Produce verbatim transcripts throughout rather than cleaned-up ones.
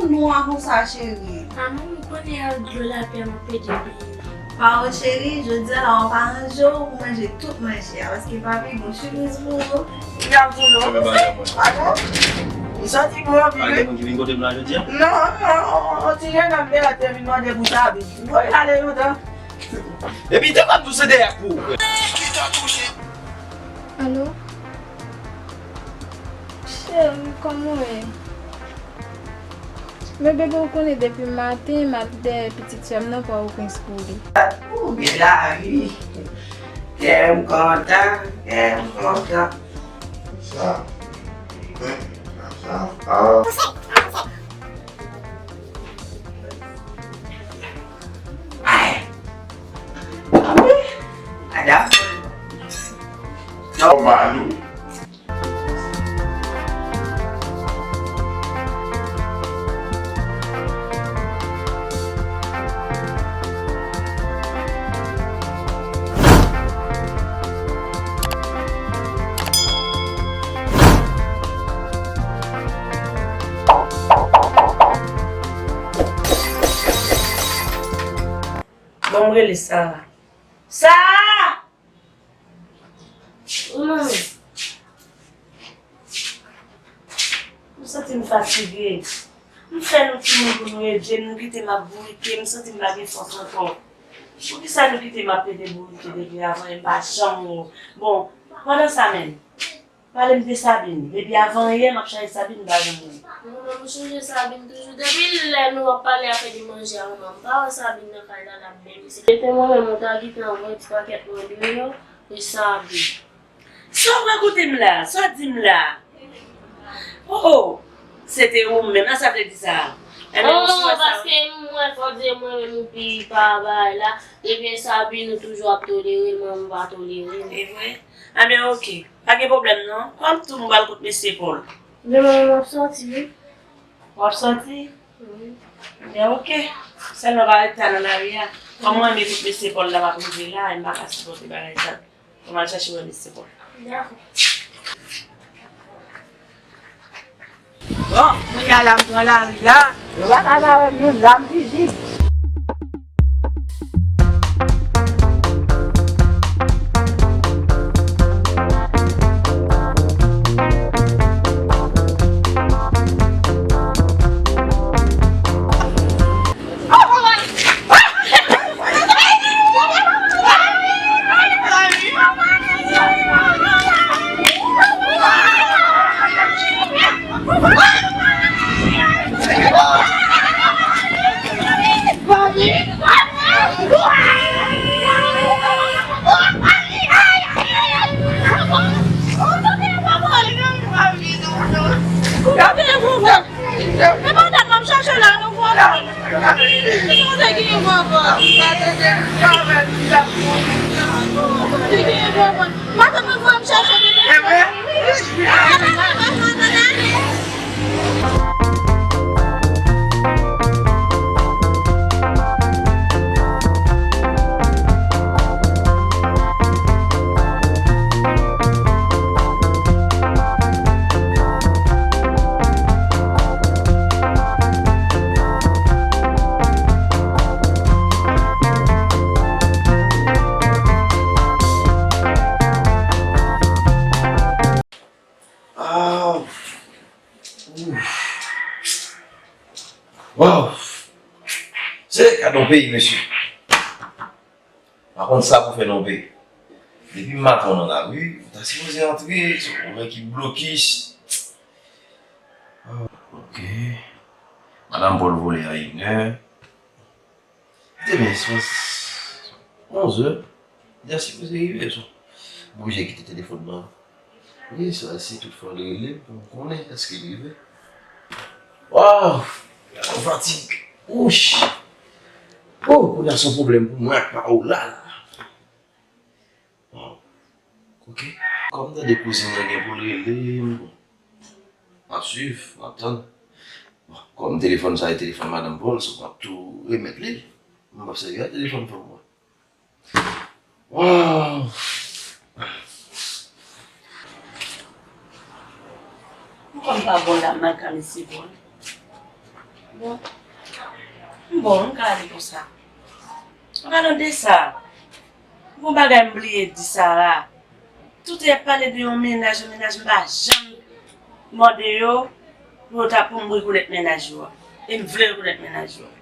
Ou nwa konsa, cheri. Manman, ou konnen ak dlo lapli a m ap pede bliye. Paro cheri, jodi a la w ap aranje w pou manje tout manje a, paske papi gen yon sipriz pou ou. Li ap di w non. Fèmen bagay mwen. Adan? Li soti pou anpil wi. Pa gen moun ki vin kote m la jodi a? Non, non, on ti jennonm de lòt te vin mande pou Sabi. Voye ale lontan. Epi te m ap di w se dèyè kou. Alo? Cheri, kòman w ye? Men bebe, ou konnen depi maten m ap dèyè pitit sè m nan, Pòtoprens pou li. Ou byen la wi. Kè m kontan, kè m kontan. Sa. Sa. Ay. Madanm. Nòmal wi. Bon, m rele Sara. Sara! Wi, manmi. M santi m fatige. M fè nou timoun pou nou ede m, nou kite m ap bourike, m santi m pa gen fòs ankò. Poukisa nou kite m ap plede bourike depi avan e m pa janm wè w? Bon, pandan sa menm, pale m de Sabine. Depi avan yè, m ap chache Sabine, m pa janm wè l. Manman, m sonje Sabine toujou. Depi lè nou ap pale afè de manje a, manman, m pa wè Sabine nan kay la, l ap bebe. Se te mwen menm, ou ta gentan voye ti pakèt mwen deyò, e Sabine. Sa w pran kote m la? Sa w di m la? Oh, oh! Se te ou menm, a sa vle di sa? Enben, ou sou sa? Non, paske m wè fò di mwen menm ou pi pa bay la. Ebyen, Sabine, ou toujou ap tolere l, mwen m pa tolere l. E vre? Enben, oke. Pa gen pwoblèm non. Kòm tou m pral kot mesye Paul. Demen, m ap sòti, wi. W ap sòti? Wi. Enben, oke. Sèlman pa ret ta nan lari a. Kòm mwen menm kot mesye Paul la, m ap rive la, e m pa ka sipòte bagay sa. Ou m al chache wè mesye Paul. Dakò. Bon, kounye a la m pran lari la. Yo pa ka pa wè m menm, la m vizib. E madanm m ap chache la, nou pran la. Ki kote ki gen vava? Ki gen vava? Madanm mwen voye m chache bebe. Ah. Ouf. Waw. Se gad yon peyi, mesye. Pa konn sa pou fè nan yon peyi. Depi maten w nan lari, ou ta sipoze antre, ou wè ki blokis. Ah, ok. Madanm Paul vole a inè. Demen, se onzè. Li ta sipoze rive, so. Oblije kite telefòn nan. Wi, sa, si toutfwa li rele m, pou m konnen èske li rive. Waw! Fatig. Wouch. Oh, kounye a se yon pwoblèm pou mwen ak Paola la. Bon, ok. Kòm m tande kouzin nan gen pou l rele m, bon, m ap swiv, m ap tann. Bon, kòm telefòn sa e telefòn madanm Paul, so m ap tou remèt li l. M p ap sèvi ak telefòn fanm mwen. Waw! Poukwa m pa bon la, m al ka mesye Paul? Bon. M bon, m ka ale konsa. M ka nan de sa. Gon bagay m bliye di Sara. Tout lè y ap pale de yon mennaj, yon mennaj, m pa janm mande yo pou yo ta, pou m rekonèt mennaj yo a. E m vle rekonèt mennaj yo a.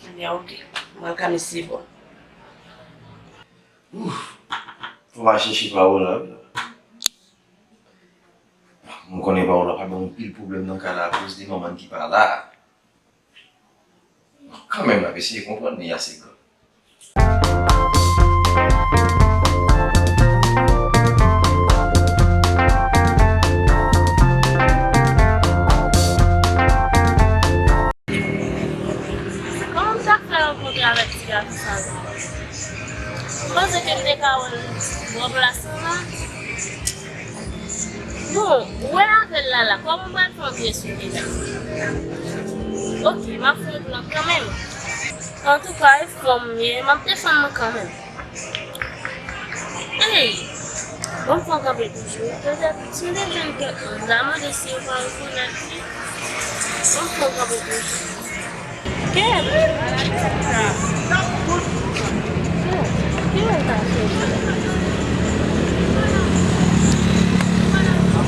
Ebyen, ok. M pral ka mesye Paul. Ouf! Fò m al chèche Paola, wi. M konnen Paola pral ban m anpil pwoblèm nan kay la akoz de manman ki pa la. Kanmenm, n ap eseye konprann li ase gran. Kòman m ta fè rankontre avèk ti gason sa la? M panse ke m te ka wè l bò plas lan la. Bon, ou wè avè l la la, kòman m pral fè antre sou li la? Ok, m ap fè yon plan kanmenm. Antouka, e fanm m ye, m ap defann mwen kanmenm. Ey! Bon, m fè yon kanpe toujou. Petèt, si m te jwenn kèk moun, m ta mande si yo pa rekonèt li. Bon, m fè yon kanpe toujou. Kèt! Ki moun ta fè?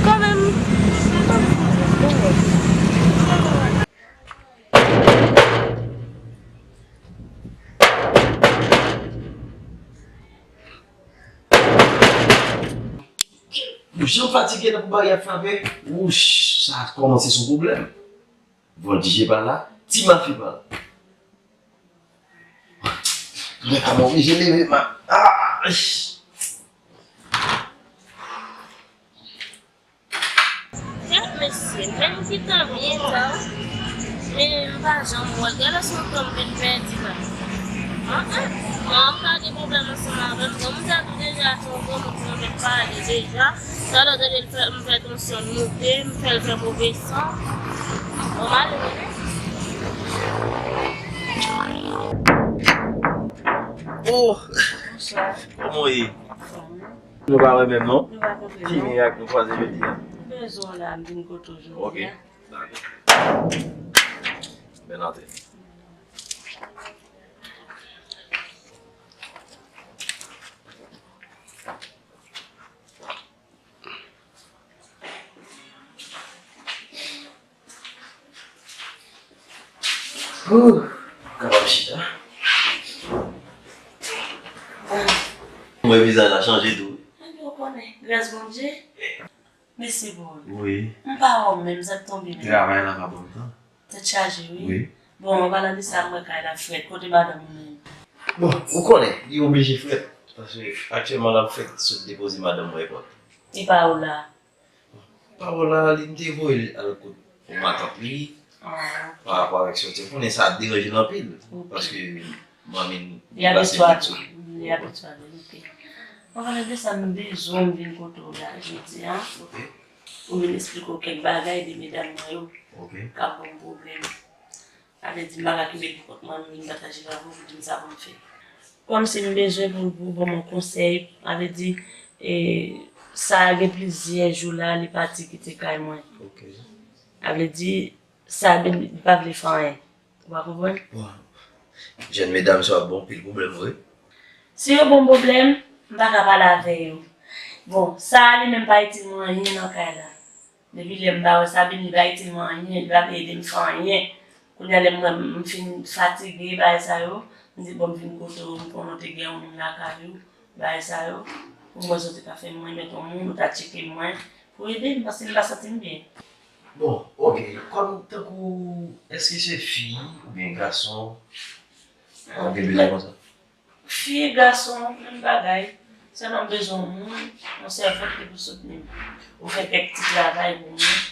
Kanmenm. Ou jan fatige nan pou bagay ap frape. Wouch, sa kòmanse sou pwoblèm. Vòltije pa la, ti mafi pa la. Mwen pa mwen oblije leve ma. Ah! Kèt mesye, men m gentan byen tan. Men m pa janm wè l. Gade si w pran m vin pèdi la. An an. Mwen m pa gen pwoblèm ansanm avè l. Bon, m te di w deja se yon gwo moun ki renmen pale deja. Talè w tande l fè m fè tansyon l moute, m fè l fè move san. Bon, m ale mwen. Oh! Bonswa. Kòman w ye? Nou pa wè menm non? Nou pa kontre non. Ki mirak nou kwaze jodi a? Bezwen w la, m vin kote w jodi a. Ok. Dakò. Bèl antre. Ouh, kapab chita. Mwen vizaj la chanje tou. Ebyen, ou konnen, gras Bondye. Mesye Paul. Wi. M pa wè w menm, sa k tonbe menm. Travay la pa ban m tan. Tèt chaje, wi. Wi. Bon, an palan de sa, m wè kay la frèt. Kote madanm ou menm? Bon, ou konnen, li oblije frèt. Paske aktyèlman l ap fèk sot depoze madanm mwen èpòt. E Paola? Paola, li m te voye l al kot yon matant li. Ah, ok. Pa rapò avèk sòti. Ou konnen sa ap deranje l anpil. Ok. Paske manmi l deplase vit sou. Li abitye avè l, ok. An palan de sa, m bezwen m vin kote w la jodi a. Ok. Pou m vin esplike w kèk bagay de medam mwen yo. Ok. K ap ban m pwoblèm. Sa vle di m pa ka kenbe l pou kont mwen, m vin pataje l avè w pou di m sa pou m fè. Kòmsi m bezwen pou, pou w ban m yon konsèy, sa vle di, e, sa gen plizyè jou la, li pati kite kay mwen. Ok. Sa vle di, sa vin, li pa vle fè anyen. Ou pa konprann? Bon, jèn medam sa ap ban w pil pwoblèm vre. Si yo ban m pwoblèm, m pa ka pale avè yo. Bon, sa a li menm pa itil mwen anyen nan kay la. Depi lè m pa wè Sabine, li pa itil mwen anyen, li pa vle ede m fè anyen. Kounye a lè m wè m fin fatige, bagay sa yo, m di bon, m vin kote w, m konnen w te gen yon moun lakay ou, bagay sa yo. Pou m wè si w te ka fè m remèt yon moun, ou ta tcheke mwen, pou ede m, paske m pa santi m byen. Bon, ok, kòm tankou, èske se fi oubyen gason w ap gen bezwen konsa? Fi e gason, menm bagay. Sèlman m bezwen yon moun, yon sèvant ki pou soutni m. Ou fè kèk ti travay pou mwen,